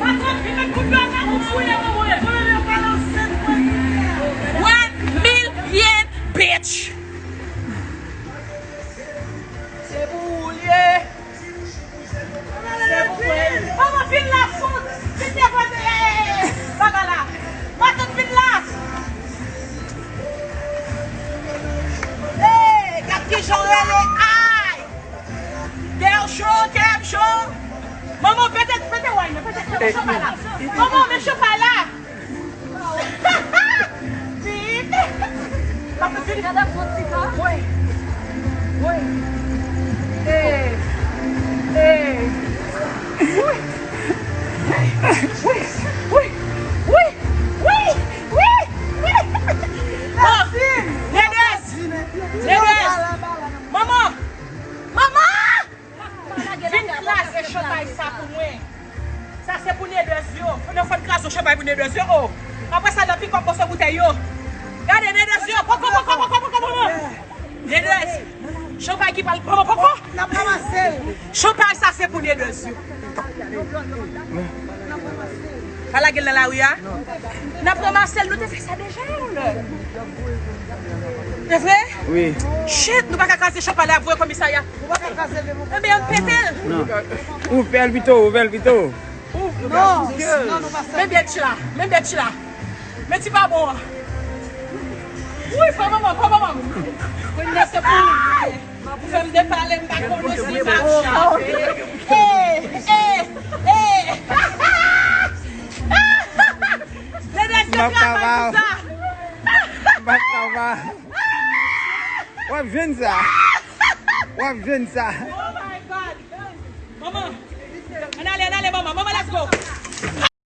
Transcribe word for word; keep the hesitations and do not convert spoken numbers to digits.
Patwon, vin met kout yo nan bouch ou, ye, mwen. One million, bitch. Se pou ou l ye. Se pou ou l ye. Manman, vin la, fout. Vin devan, eh, eh, eh, bagay la. Matant, vin la. Hey, gad kijan w rele, ay. Kè w cho, kè m cho. Manman, pete, pete way nan, pete, pete chanpay la. Manman, men chanpay la. Vin. Pase vin. Gade pran ti tan. Wi. Wi. Ey. Ey. Wi. Wi. Wi. Wi. Wi. Wi. Wi. Bon. Nedès. Nedès. Manman. Manman. Vin kraze chanpay sa pou mwen. Sa se pou Nedès yo. Fò n, fò n kraze yon chanpay pou Nedès yo. Oh. Apre sa, n ap pikòp mòso boutèy yo. Gade Nedès yo. Poko, poko, poko, poko, poko. Nedès. Chanpay ki pral poko, poko. N ap ranmase l. Chanpay sa se pou Nedès yo. Pa lage l nan lari a. N ap ranmase l, nou te fè sa deja yon lè. Se vre? Wi. Shit, nou pa ka kraze chanpay la, voye komisarya. Ebyen, ann pete l. Non. Ouvè l pito, ouvè l pito. Non, non, non, pa sa. Men bèt la, men bèt la. Men ti pa bon an. Wi, pa manman, pa manman. Kounye a se pou ou. Ou fè m depale, m pa konnen si m ap chape. Ey, ey, ey. Nenè, se travay pou sa. M pa travay. W ap jwenn sa. W ap jwenn sa. Oh my God. Manman. Ann ale, ann ale, manman. Manman, let's go.